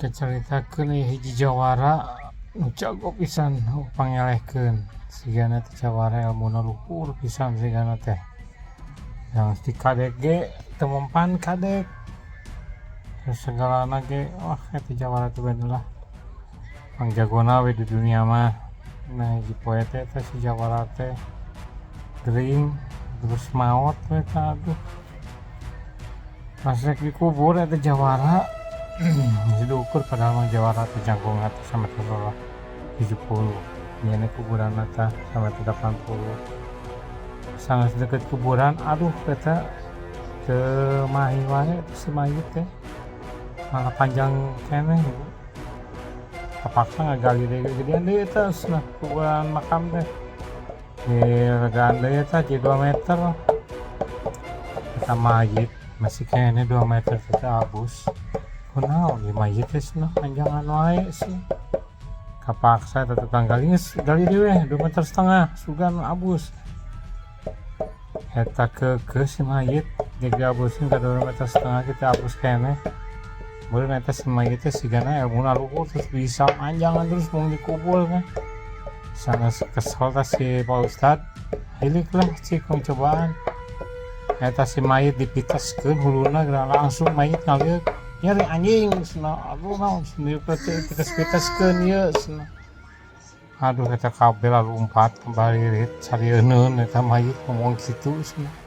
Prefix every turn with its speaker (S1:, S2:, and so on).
S1: Kita caritakeun ieu hiji jawara nu jago pisan pangelehkeun, sigana teh jawara elmuna luhur pisan sigana teh. Yang dikadek ge teu mempan kadek. Terus segalana ge, wah, eta jawara teh bener lah. Pangjagona we di dunia mah. Nah, hiji poe teh eta si jawara teh gering terus maot we tah, aduh. Pas rek dikubur eta jawara geus diukur, padahal mah jawara teh jangkungna teh sameter 70, nyieun kuburanna tah sameter 80. Sanggeus deket kuburan, aduh, eta teu mahi wae si mayit teh, malah panjang keneh. Kapaksa ngagali deui, gedean deui eta cenah kuburan makam teh, dilegaan deui eta jadi 2 meter. Eta mayit masih keneh 2 meter teh abus. Kunaon ieu mayit teh cenah, panjangan wae sih. Kapaksa eta tukang gali, geus gali deui we 2 meter setengah, sugan abus. Eta keukeuh si mayit jeung diabusin ka 2 meter setengah kitu abus keneh. Meureun eta si mayit teh sigana elmuna luhur, terus bisa panjangan terus mun dikubur teh. Sanggeus kesel tah si Pak Ustad, hilik lah cik cobaan. Eta si mayit dipiteskeun huluna, langsung mayit ngaliuk, "Nyeri, anjing," cenah. "Aduh, naon pites-piteskeun ieu?" cenah. Aduh, eta kabeh lalumpat baririt sarieun eta mayit ngomong kitu cenah.